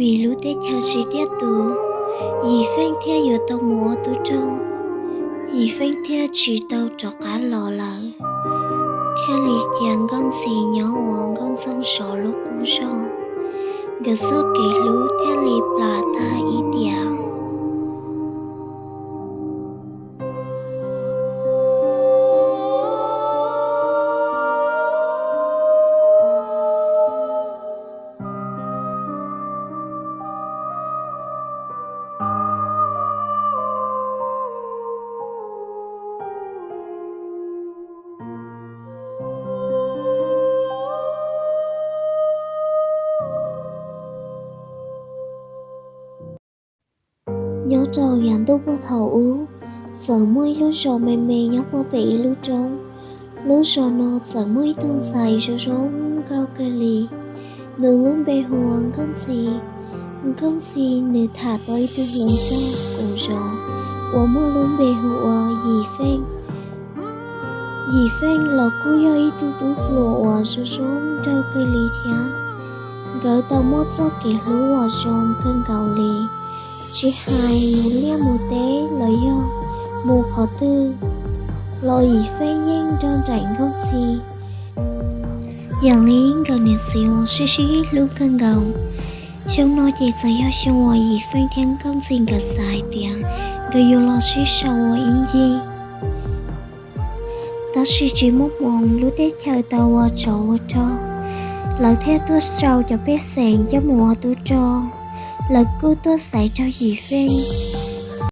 Vim lub teb chaws tsis tiaj tus, Yim Feej thiaj yuav tau mus ua tub rog, Yim Feej thiaj tsis tau rov qab los lawm, thiaj li cia Nkauj Ntxhi nyob ua Nkauj Ntxoog Sov lub qub zog, nkawd txoj kev hlub thiaj li plam tag ib tiam. Nyob rau yav ntuj puag thaum ub, txawm muaj ib lub zos me me nyob puag pem ib lub roob. Lub zos no txawm muaj ib tug ntxhais zoo zoo nkauj kawg li, nws lub npe hu ua Nkauj Ntxhi. Nkauj Ntxhi nws tham tau ib tug hluas nraug kuv zos uas muaj lub npe hu ua Yim Feej. Yim Feej los kuj yog ib tug tub hluas uas zoo zoo nkauj kawg li thiab. Nkawd tau muaj txoj kev hlub uas zoo kawg nkaus li, tsis hais mus liaj mus teb los yog mus qhov twg los Yim Feej yeej nrog nraim Nkauj Ntxhi. Yog li nkawd niam txiv uas sib sib hlub kawg nkaus. Xyoo no ces txawm yog xyoo uas Yim Feej thiab Nkauj Ntxhi nkawd xav hais tias nkawd yuav los sib sau ua ib ncig. Tab sis tsis muaj hmoo, lub teb chaws tau ua tsov ua rog, lawv thiaj tuaj sau cov pej xeem coj mus ua tub rog. Lawv kuj tuaj xaiv rau Yim Feej,